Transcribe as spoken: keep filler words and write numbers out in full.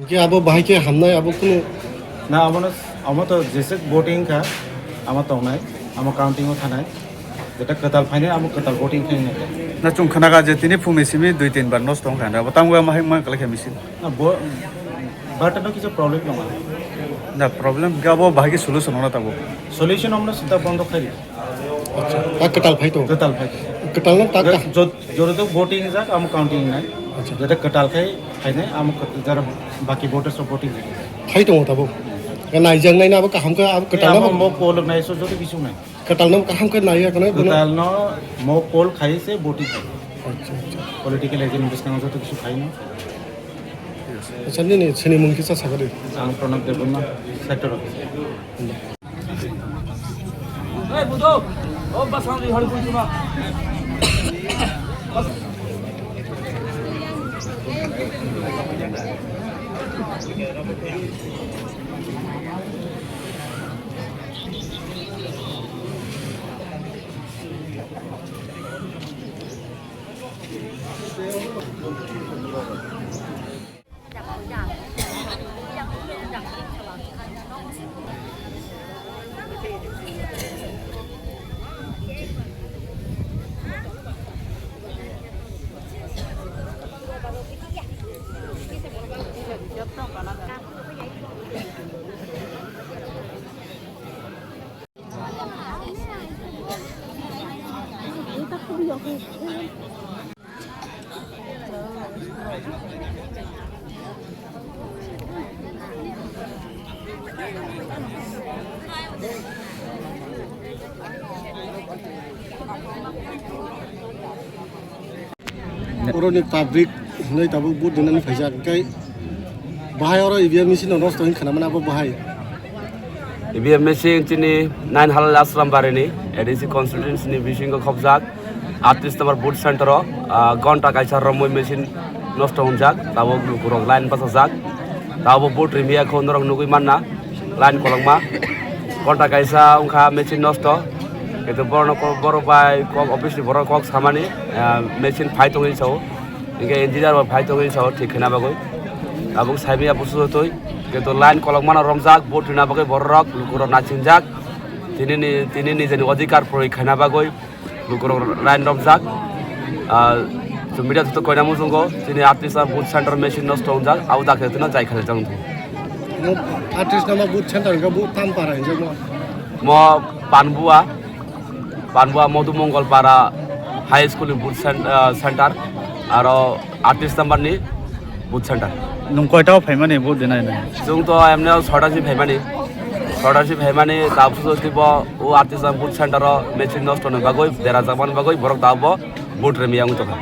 Ke abo bahai ke hamnai abo kunu. Na, amo no, amo to jesek voting kha, amo tongnai, amo counting o thanai. Jeta kwtal phainai, amo kwtal voting khainai. Na, chwng khwnaga je tini phungni simi dui tin bar nosto wngkha, abo tamo ma ma kwlai kha machine. Na, bo-, but no kisa problem tongo. Na, problem ga bo bahai ke solution wngna tabuk. Solution amo no sita bondo khai. Acha, ta kwtal phai to? Kwtal phai. Kwtal no ta ka? Jot-, joro to voting jak, amo counting nai. Acha. Jeta kwtal khai, khai nai, amo kwtal jara baki voters rok voting jak. Khai tongo tabuk. Ka naijak nai na abo kaham ka, abo kwtal no amo mo poll nai, so joto kisu nai. Kwtal no kaham ka nai ya kono bono. Kwtal no mo poll khai se voting khai. Acha, acha. Political agent bwskango joto kisu khai no. Acha, nini sini mung kisa sakari. Ang Pranab Debbarma, sector officer. Oroni public hinwi tabuk vote dinani phaijak, hwnkhe bahai oro E V M machine no nosto wngwi khwnamani abo bahai. E V M machine chini nine Halal Ashram Barini A D C constituency ni bisingo khobjak, atris number booth center o, ah, gonta kaisa romwi machine nosto wngjak, tabuk lukurok line bachajak, tabuk vote rimiya kho norok nugwi manna. Line kolokma. Gonta kaisa wngkha machine nosto. Kintu borok no kok, borok bai kok office ni borok kok samani, ah, machine phai tongwi sao. Hinkhe engineer bo phai tongwi sao thik khaina bagwi. Tabuk saimaya busu twi. Kintu line kolokmano romjak, vote rina bagwi borok rok, lukurok nachingjak. Tini ni, tini nijeni odhikar proyog khaina bagwi. Lukurok line romjak. Ah, chwng media thukto koina muchungo, chini atris number booth center machine nosto wngjak, abo dakhe tino jai khali jang thung. Mo atris number booth center hwnkhe bo tam para hinjak mo? Mo Panbua, Panbua Modhu Mongol Para High School ni booth cen-, ah, center, aro atris number ni booth center. Nwng koita o phaimani vote dinai nai? Chwng to emne sota si phaimani. Sota si phaimani, tabuk sudo tipo o atisa booth center o machine nosto ni bagwi, dera jakmani bagwi, borok tabuk bo vote rwmya wng tongkha.